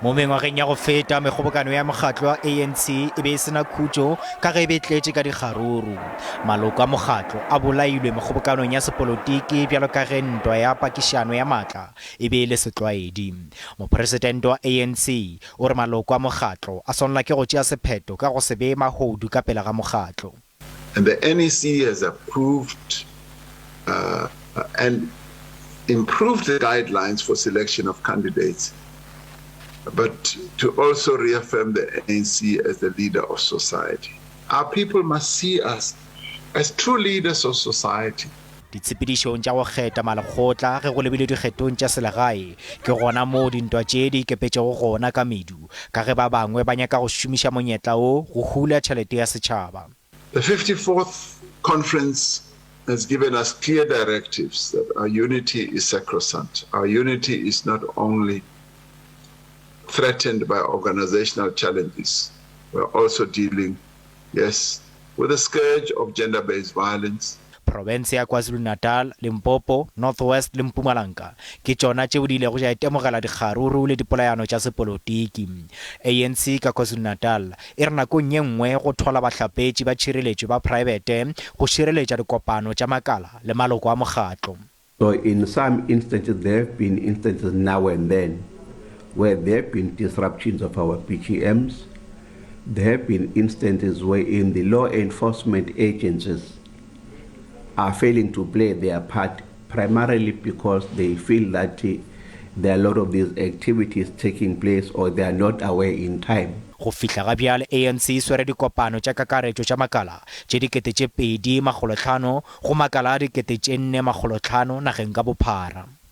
Mo mengwageng ya go feta, mekgobokano ya mokgatlo wa ANC e be e se na khutšo ka ge e be e tletše ka dikgaruru. Maloko a mokgatlo a bolailwe mekgobokanong ya sepolotiki bjalo ka ge ntwa ya pakišano ya matla e be e le setlwaedi. Mopresidente wa ANC o re maloko a mokgatlo a swanelwa ke go tšea sephetho ka go se bee mahodu ka pele ga mokgatlo. And the NEC has approved uh, and improved the guidelines for selection of candidates, but to also reaffirm the ANC as the leader of society. Our people must see us as true leaders of society. Ditshepedišong tša go kgetha malekgotla ge go lebilwe dikgethong tša selegae, ke gona moo dintwa tše di ikepetšego gona ka medu, ka ge ba bangwe ba nyaka go šomiša monyetla wo go hula tšhelete ya setšhaba. The 54th Conference has given us clear directives that our unity is sacrosanct. Our unity is not only threatened by organizational challenges, we are also dealing, yes, with the scourge of gender-based violence. Profense ya KwaZulu-Natal, Limpopo, North West le Mpumalanga ke tšona tšeo di ilego tša itemogela dikgaruru le dipolayano tša sepolotiki. ANC ka KwaZulu-Natal e re nakong ye nngwe go thola bahlapetši ba tšhireletšo ba praebete go šireletša dikopano tša makala le maloko a mokgatlo. So in some instances there have been instances now and then where there have been disruptions of our PGMs. There have been instances wherein the law enforcement agencies are failing to play their part primarily because they feel that there are a lot of these activities taking place or they are not aware in time. Go fihla ga bjale ANC e swere dikopano tša kakaretšo tša makala tše 2500 go makala a 4500 nageng ka bophara.